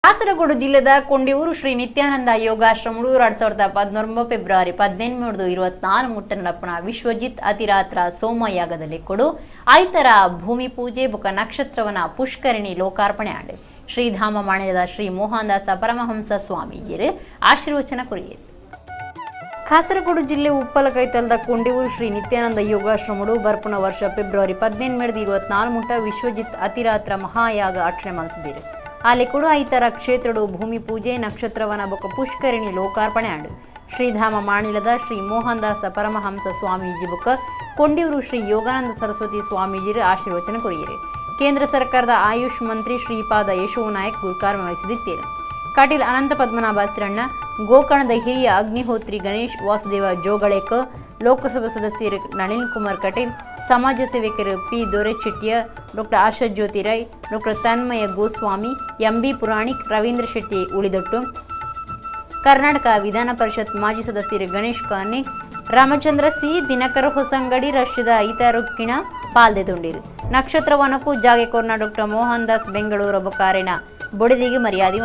ಕಾಸರಗೋಡು ಜಿಲ್ಲೆದ ಕೊಂಡಿಯೂರು ಶ್ರೀ ನಿತ್ಯಾನಂದ ಯೋಗಾಶ್ರಮಡು 2019 ಫೆಬ್ರವರಿ 18 24 ಮುಟ್ಟ ನಡಪುನ ವಿಶ್ವಜಿತ್ ಅತಿರಾತ್ರ ಸೋಮಯಾಗದಲ್ಲಿ ಕೊಡು ಆಯ್ತರ ಭೂಮಿ ಪೂಜೆ ಬೊಕ ನಕ್ಷತ್ರವನ ಪುಷ್ಕರಿಣಿ ಲೋಕಾರ್ಪಣೆ ಆಂಡ್. ಶ್ರೀಧಾಮ ಮಾಣಿದ ಶ್ರೀ ಮೋಹನದಾಸ ಪರಮಹಂಸ ಸ್ವಾಮೀಜಿಯರು ಆಶೀರ್ವಚನ ಕೊರಿಯರು. ಕಾಸರಗೋಡು ಜಿಲ್ಲೆ ಉಪ್ಪಲ ಕೈತಲದ ಕೊಂಡಿಯೂರು ಶ್ರೀ ನಿತ್ಯಾನಂದ ಯೋಗಾಶ್ರಮಡು ಬರ್ಪುನ ವರ್ಷ ಫೆಬ್ರವರಿ 18 24 ಮುಟ್ಟ ವಿಶ್ವಜಿತ್ ಅತಿರಾತ್ರ ಮಹಾಯಾಗ ಅಕ್ಷಣೆ ಮಲ್ಸಿದರು. ಆಲೆ ಕೊಡು ಐತರ ಕ್ಷೇತ್ರಡು ಭೂಮಿ ಪೂಜೆ ನಕ್ಷತ್ರವನ ಬೊಕ ಪುಷ್ಕರಿಣಿ ಲೋಕಾರ್ಪಣೆ ಆಂಡ್. ಶ್ರೀಧಾಮ ಮಾಣಿಲದ ಶ್ರೀ ಮೋಹನದಾಸ ಪರಮಹಂಸ ಸ್ವಾಮೀಜಿ ಬೊಕ ಕೊಂಡಿಯೂರು ಶ್ರೀ ಯೋಗಾನಂದ ಸರಸ್ವತಿ ಸ್ವಾಮೀಜಿರು ಆಶೀರ್ವಚನ ಕೊರಿಯರು. ಕೇಂದ್ರ ಸರ್ಕಾರದ ಆಯುಷ್ ಮಂತ್ರಿ ಶ್ರೀಪಾದ ಯಶೋ ನಾಯಕ್ ಗುರುಕಾರ್ಮ ವಹಿಸಿದಿತ್ತೇರು. ಕಟೀಲ್ ಅನಂತ ಪದ್ಮನಾಭ ಸಿರಣ್ಣ, ಗೋಕರ್ಣದ ಹಿರಿಯ ಅಗ್ನಿಹೋತ್ರಿ ಗಣೇಶ್ ವಾಸುದೇವ ಜೋಗಳೇಕರ್, ಲೋಕಸಭಾ ಸದಸ್ಯರು ನಳಿನ್ ಕುಮಾರ್ ಕಟೀಲ್, ಸಮಾಜ ಸೇವಕರು P Dorechettiya, doctor Asha Jyothi Rai, doctor Tanmaya Goswami, MB Puranik, Ravindra Shetty Ulidottu, Karnataka Vidhana Parishat ಮಾಜಿ ಸದಸ್ಯರು ಗಣೇಶ್ ಕಾರ್ಣಿಕ್, ರಾಮಚಂದ್ರ ಸಿ, ದಿನಕರ ಹೊಸಂಗಡಿ, ರಷ್ಯದ ಐತಾರುಕ್ಕಿಣ ಪಾಲ್ದೆದುಂಡಿರು. ನಕ್ಷತ್ರವನಕ್ಕೂ ಜಾಗೆ ಕೊರ್ನ ಡಾಕ್ಟರ್ ಮೋಹನ್ ದಾಸ್ ಬೆಂಗಳೂರು ಬೊಕಾರಿನ ಬೊಡಿದಿಗೆ ಮರ್ಯಾದೆ.